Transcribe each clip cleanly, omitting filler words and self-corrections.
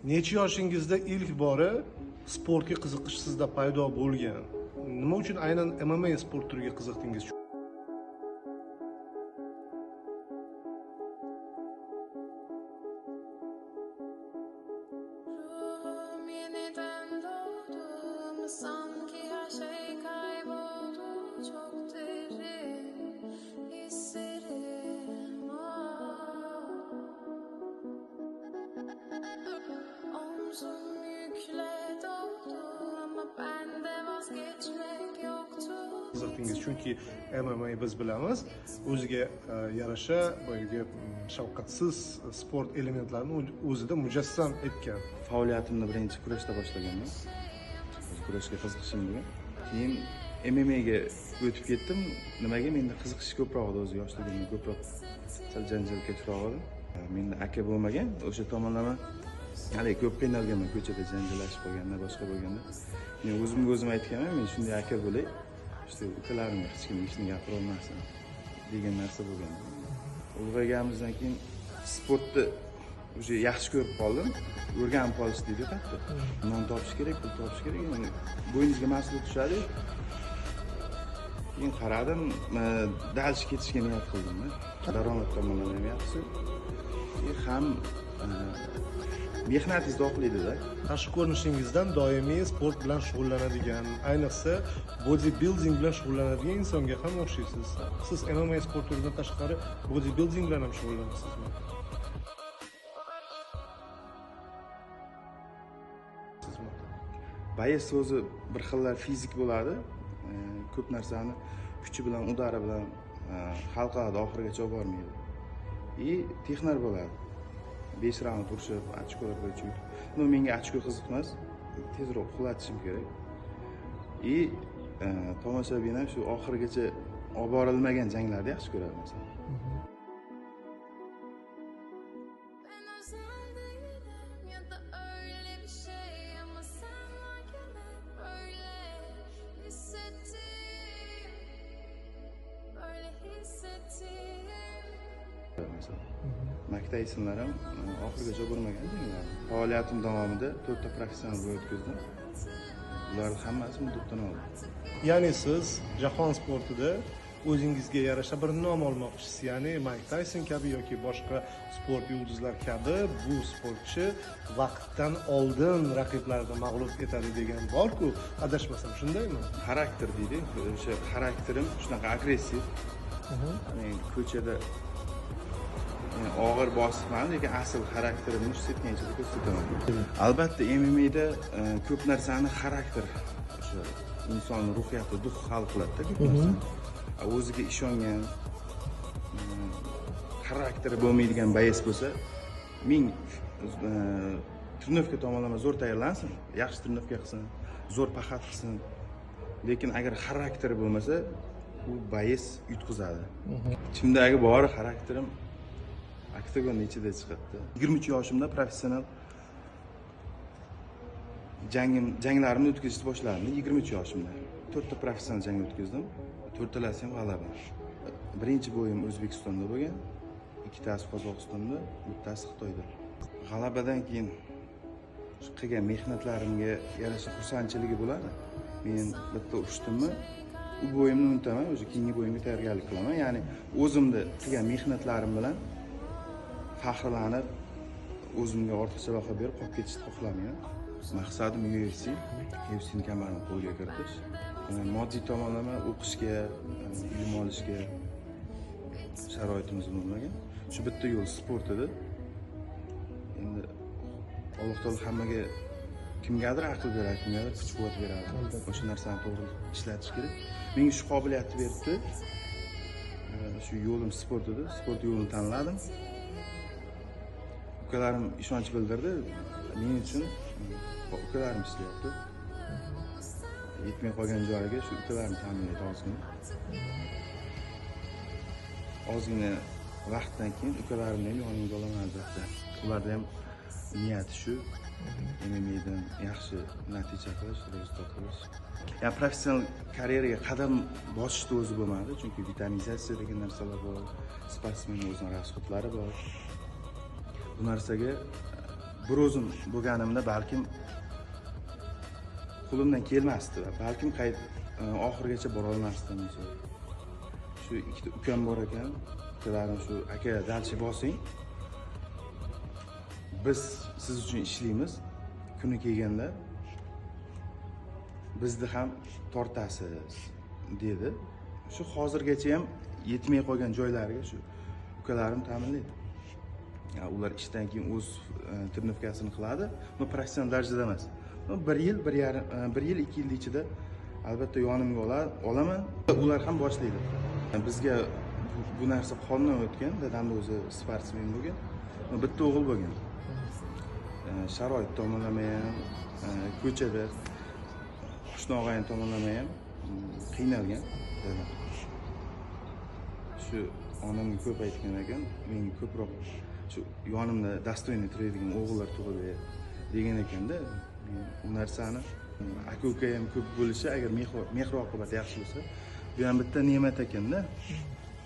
Necha yoshingizda ilk bora sportga qiziqish sizda paydo bo'lgan? Nima uchun aynan MMA sport turiga qiziqdingiz? Sanki her şey kayboldu, çok derin hislerim var. Omzum yükle doldu ama bende vazgeçmek yoktu. Qiziqdingiz, chunki MMA biz bilamiz, o'ziga yarasha boyagi shafqatsiz sport elementlarini o'zida mujassam etgan. Faoliyatimni birinchi kurashda boshlaganman. Kurashga qiziqishim bo'lgan. Keyin MMAga o'tib ketdim. Nimaga? Menda qiziqish ko'proq edi, o'zi yoshligimda ko'proq sal janjalga tushroq edim. Menda aka bo'lmagan, o'sha tomonlama hali ko'p qiynalganman, ko'chada janjallashib qolganda, boshqa bo'lganda. Men o'zimga o'zim aytganman, men shunday aka bo'lay, işte ukalarimga hech kim hech nima gapira olmasin degan narsa bo'lgan. Ulg'ayganimizdan keyin sportni o'sha yaxshi ko'rib qoldim. O'rganib qolish deydi qattiq. Non topish kerak, pul topish kerak. Endi bo'yningizga mas'uliyat tushadi. Keyin qaradim, dalish ketishga niyat qildim. Daromad tomonlama ham yaxshi. Ham mehnatingizni oqlaydi-da. Tashqi ko'rinishingizdan doimiy sport bilan shug'ullanadigan, ayniqsa bodybuilding bilan shug'ullanadigan insonga ham o'xshaysiz. Siz MMA sport turidan tashqari bodybuilding bilan ham shug'ullanasizmi? Bayes so'zi bir xillar fizik bo'ladi. Ko'p narsani kuchi bilan, udari bilan hal qiladi, oxirigacha olib bormaydi. И texnar bo'ladi. 5 raund urishib, ochkolar bo'yicha yutib. No, menga ochko qiziq emas, tezroq uxlatishim kerak. И tomoshabin ham shu oxirigacha olib borilmagan janglarni yaxshi ko'radi masalan. Mayk Taysonlar ham oxirigacha bormagan janglar. Faoliyatim davomida 4 ta professional bo'y o'tkazdim. Ularning hammasi muddatdan oldi. Ya'ni siz jahon sportida o'zingizga yarasha bir nom olmoqchisiz. Ya'ni Mayk Tayson kabi yoki boshqa sport yulduzlar kabi bu sportchi vaqtdan oldin raqiblarini mag'lub etadi degan bor-ku, adashmasam shundaymi? Xarakter deydi. O'sha xarakterim shunaqa agressiv. Men ko'chada og'ir bosibman, lekin asl xarakterimni shu setgancha ko'rsataman. Albatta MMAda ko'p narsani xarakter, o'sha inson ruhiyati, duh hal qiladi-da ko'p narsani. O'ziga ishongan, xarakteri bo'lmaydigan bayes bo'lsa, ming trenirovka tomonlama zo'r tayyorlansin, yaxshi trenirovka qilsin, zo'r paxat qilsin. Lekin agar xarakteri bo'lmasa, u bayes yutqizadi. Ichimdagi bori xarakterim oktagonning ichida chiqadi. 23 yoshimda professional janglarimni o'tkazishni boshladim. 23 yoshimda 4 ta professional jang o'tkazdim. 4talasi ham g'alaba. Birinchi bo'yim O'zbekistonda bo'lgan, ikkitasi Qozog'istonda, bittasi Xitoyda. G'alabadan keyin shu qilgan mehnatlarimga yarasha xursandchiligi bo'ladi. Men bitta urushdimmi, u bo'yimni unutaman, o'sha keyingi bo'yimga tayyorgarlik qilaman. Ya'ni o'zimni qilgan mehnatlarim bilan faxrlanib, o'zimga ortiqcha baho berib qolib ketishni xohlamayman. Maqsadim UFC, UFC'ni kamarini qo'lga kiritish. Moddiy tomonlama o'qishga, ilm olishga sharoitimiz bo'lmagan. Shu bitta yo'l sport edi. Endi Alloh taolo hammaga kimgadir aql beradi, kimgadir kuch-quvvat beradi. O'sha narsani to'g'ri ishlatish kerak. Menga shu qobiliyatni beribdi. Shu yo'lim sport edi. Sport yo'lini tanladim. Ukalarim ishonch bildirdi. Men uchun ukalarim ishlayapti. Yetmay qolgan joyiga shu ukalarim ta'minlaydi ozgina. Ozgina vaqtdan keyin ukalarimni ham yonimga olaman albatta. Ularda ham niyati shu MMAdan yaxshi natija qilish, rezultat qilish. Ya professional karyeraga qadam bosishni o'zi bo'lmadi, chunki vitamizatsiya degan narsalar bor, sportsmenning o'zining rasxodlari bor. Bu narsaga Bir o'zim bo'lganimda balkim qo'limdan kelmasdi va balkim oxirigacha bora olmasdim. Shu ikkita ukam bor ekan, ukalarim shu aka dalchi bosing, biz siz uchun ishlaymiz, kuni kelganda bizni ham tortasiz dedi. Shu hozirgacha ham yetmay qolgan joylariga shu ukalarim ta'minlaydi. Ular ishdan keyin o'z trenirovkasini qiladi, но professional darajada emas. Bir yil, bir yarim, bir yil, 2 yil ichida albatta yonimga olaman. Ular ham boshlaydi. Bizga bu narsa qondan o'tgan. Dadam o'zi sportsmen bo'lgan, bitta o'g'il bo'lgan. Sharoit tomonlama ham, ko'chada qo'shni og'ayni tomonlama ham qiynalgan dadam. Shu onamga ko'p aytgan ekan, menga ko'proq shu yonimda достойный turadigan o'g'illar tug'ildi degan ekanda. U narsani aka uka ham ko'p bo'lishi, agar mehr oqibat yaxshi bo'lsa, bu ham bitta ne'mat ekanda.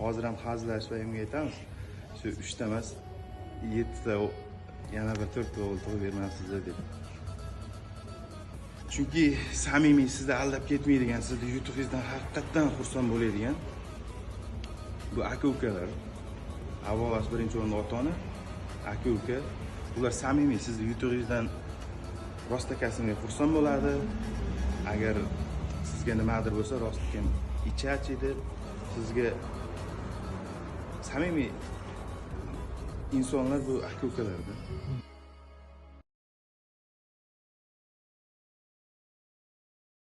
Hozir ham hazillashib oyimga aytamiz, shu 3 ta emas, 7 ta, yana bir 4 ta o'g'il tug'ib bermaysizlar deb. Chunki samimiy, sizni aldab ketmaydigan, sizni yutug'ingizdan haqiqatdan xursand bo'ladigan bu aka ukalar. Avvalo birinchi o'rinda ota-ona, aka uka, ular samimiy sizni yutug'ingizdan rostakasini xursand bo'ladi. Agar sizga nimadir bo'lsa, rostdan ichachi deb sizga samimiy insonlar bu aka ukalarda.